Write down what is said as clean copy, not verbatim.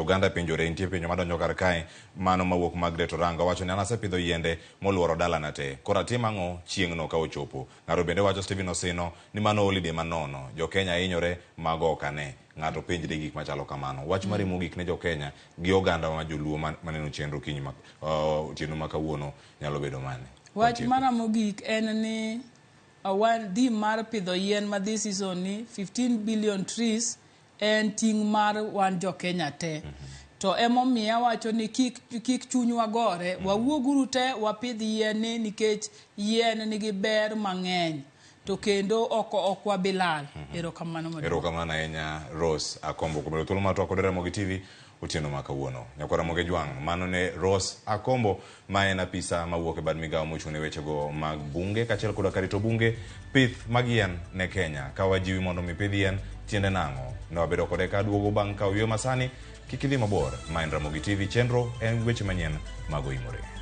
oganda penjore, nitie penjo madonjo kar kae, mano mawuok Margaret Orango wacho ni an asepidho yiende moluoro dalana te, koro atim ang'o chieng'no ka ochopo? Ng'ato bende wacho Stephen Osino ni mano holiday manono, jo Kenya hinyore, mago ok ane. Ng'ato penjre gik machalo kamano. Wach mari mogik ne jo Kenya gi oganda ma joluo maneno chenro kinyi ma, otieno ma kawuono nyalo bedo mane? Wach mara mogik en ni wan theme mar pidho yien ma this season ni 15 billion trees en ting' mar wan jo Kenya te. To emomiyo awacho ni kik, kik chunywa gore. Wawuoguru te wapidh yien ni nikech yien nigi ber mang'eny. To kendo ok ok wabi lal. Erokamano maduong'. Erokamano ahinya Rose Akombo kuom yudo thuolo mar twak kod Ramogi TV otieno ma kawuono. Nyakwar Ramogi Jwang', mano ne Rose Akombo ma en apisa mawuok e bad migawo mochung' ne wechego mag bunge kaachiel koda karito bunge pith mag yien ne Kenya. Ka wajiwi mondo mi pidh yien, tiende nang'o? Ne wabedo kode ka duogo bang' kawo yweyo masani. Kik idhi mabor. Ma en Ramogi TV, chenro en weche manyien mag Oimore.